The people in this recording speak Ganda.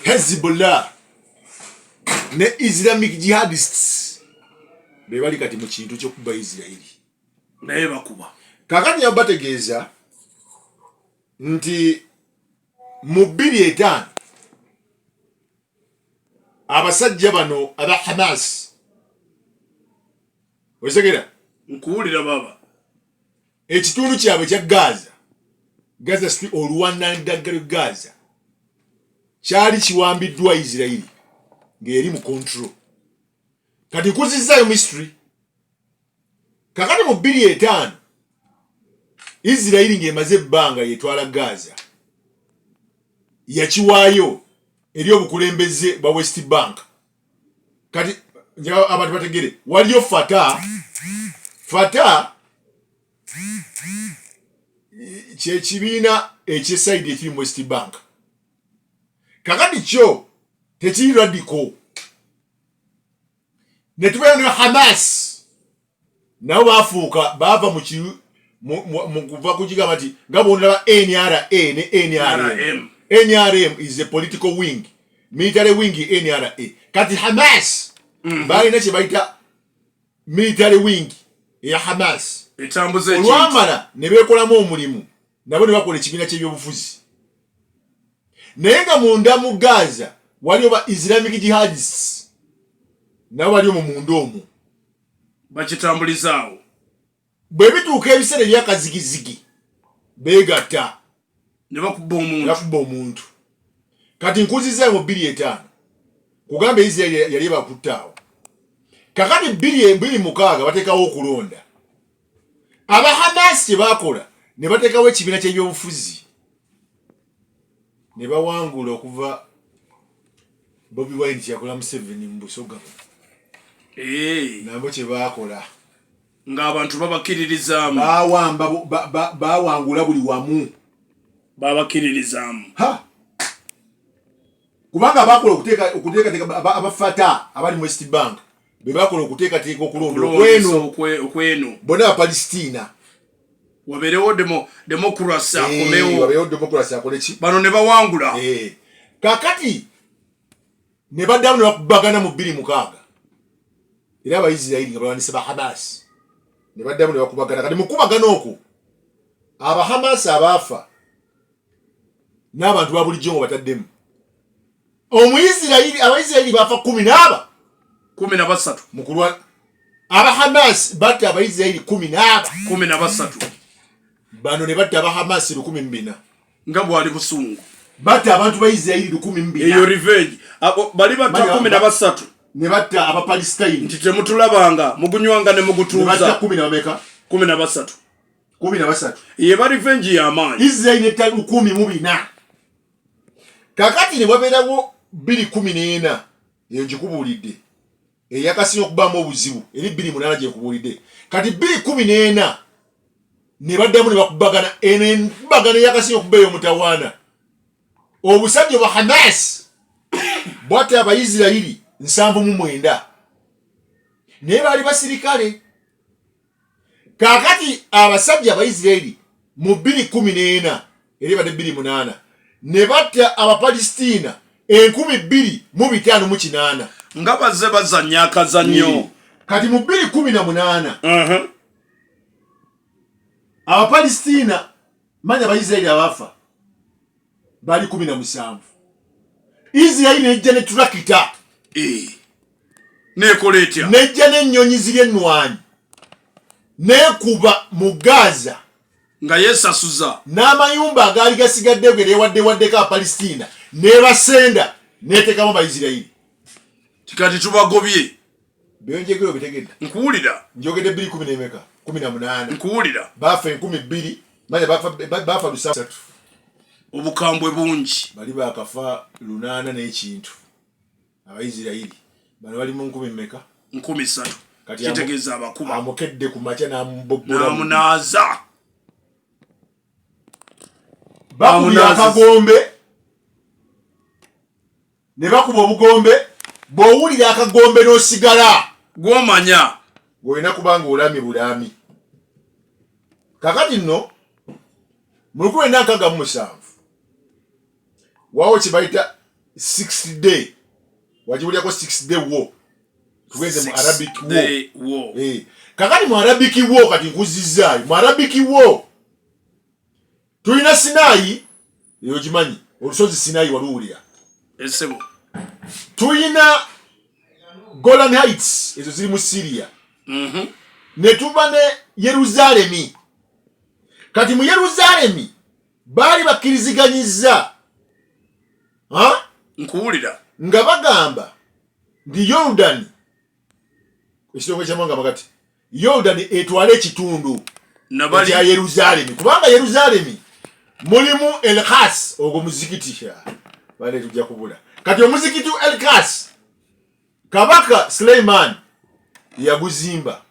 Hezbollah ne Islamic Jihadists be bali kati mu kintu ky'okuba Isirairi. Naye bakuba. Kakati yabategeeza nti mu 2005 abasajja bano aba Hamas, okitegera? Nkuwulira baba. Ekitundu kyabwe kya Gaza, Gaza Strip, oluwanandagga lwe Gaza kyali kiwambiddwa Isirairi ng'eri mu control. Kati nkuzizaayo mystery. Kakati mu 2005 Isirairi ng'emaze ebbanga yetwala Gaza, yakiwaayo eri obukulembeze bwa West Bank. Kati njagala abantu bategere, waliyo Fatah. Fatah kyekibiina ekyesayidi ekiri mu West Bank. Kakati kyo tekiri radical. Ne tubeera ne Hamas, nabo bafuuka baava mu mu kuva kugigamba nti nga bwondaba NRA ne NRM. NRM is a political wing, military wing NRA. Kati Hamas balina kye bayita military wing eya Hamas. Etambuza ekintu. Olwamala ne beekolamu omulimu, nabo ne bakola ekibiina ky'ebyobufuzi, naye nga munda mu Gaza waliyo ba Islamic Jihadists, nabo bali omwo munda omwo. Bakitambulizaawo. Bwe bituuka ebiseera ebyakazigizigi, beegatta. Ne bakuba omuntu. Bakuba omuntu. Kati nkuzizaayo mu 2005, kugamba Isirairi yali ebakutte awo. Kakati 2006 bateekawo okulonda. Aba Hamas kye baakola, ne bateekawo ekibiina ky'ebyobufuzi ne bawangula, okuva Bobi Wine kyeyakola Museveni mu Busoga. Nabo kye baakola. Ng'abantu babakkiririzaamu. Bawamba, bawangula buli wamu. Babakkiririzaamu. Ha, kubanga bakola okuteekateeka, aba Fatah abali mu West Bank be bakola okuteekateeka okulonda okweno. Okweno. Bonna Abapalestina. Wabeerewo democracy akomewo. Wabeerewo democracy akole ki. Bano ne bawangula. Kakati ne baddamu ne bakubagana mu 2006, era Abaisirairi nga balwanisa ba Hamas, ne baddamu ne bakubagana. Kati mu kukubagana okwo, Abahamas abaafa n'abantu ba bulijjo nga bataddemu Omuisirairi, Abaisirairi baafa kumi n'aba 13. Mu kulwa Abahamas batta Abaisirairi kumi n'aba. 13. Bano ne batta Abahamas 1400. Nga bwali busungu. Batta abantu ba Isirairi 1400. Eyo revenge. Abo bali batta 13. Ne batta Abapalesitayini. Nti temutulabanga, mugunywanga ne ne batta mugutuuza. Kumi na bameka? 13. 13. Yeba revenge y'amaanyi. Isirairi netta 1400. Kakati ne wabeerawo 2014, eyo gikubuulidde eyakasinga okubaamu obuzibu eri 2008 gyekubuulidde. Kati 2014 ne baddamu ne bakubagana. Eno enkubagana eyakasinga okuba ey'omutawaana, obusajja bwa Hamas bwatta Abaisirairi 79, naye baali basirikale. Kaakati abasajja Abaisirairi mu 2014, era ebadde 2008, ne batta Abapalesitiina 2508. Nga bazze bazannya akazannyo. Kati mu 2018 Abapalesitiina, manya Abaisirairi abafa bali 17. Isirairi nejja ne turakita. Nekola etya? Nejja n'ennyonyi ziri ennwanyi, nekuba mu Gaza. Nga yeesasuza. N'amayumba agaali gasigaddeyo ge neewaddewaddeko Abapalesitiina, nebasenda neteekamu Abaisirairi. Kati tubagobye. Byonjegere obitegedde? Nkuwulira. Njogedde bbiri kumi n'emeka? 18. Nkuwulira. Baafa 2000, manya baafa 700. Obukambwe bungi. Bali bakafa lunaana n'ekintu Abaisirairi, bano bali mu nkumi mmeka? 3000. Kati Kitegeeza abakuba. Amukedde ku makya n'amubobbola. N'amunaaza. Bakubye Amunaaza. akagombe, ne bakuba obugombe. Bw'owulira akagombe n'osigala Gwomanya. Ng'olina kuba ng'olamye bulami. Kakati nno mu 1967 wawo kye bayita Six Day, wagiwulyako Six Day War? Tugenze mu Six Arabic War. Day War. Eh, kakati mu Arabic War, kati nkuzizaayo mu Arabic War, tulina Sinai, eyo gimanyi, olusozi Sinai waluwulira? Esebo. Tulina Golan Heights, ezo ziri mu Syria. Ne tuba ne Yerusaalemi. Kati mu Yerusaalemi baali bakkiriziganyizza, ha? Nkuwulira. Nga bagamba nti Yorudani, ekitongole kyamawanga magati, Yorudani etwale ekitundu nabali ekya Yerusaalemi, kubanga Yerusaalemi mulimu Elkas, ogwo muzikiti bane tujja kubula. Kati omuzikiti Elkas, Kabaka Suleiman yaguzimba.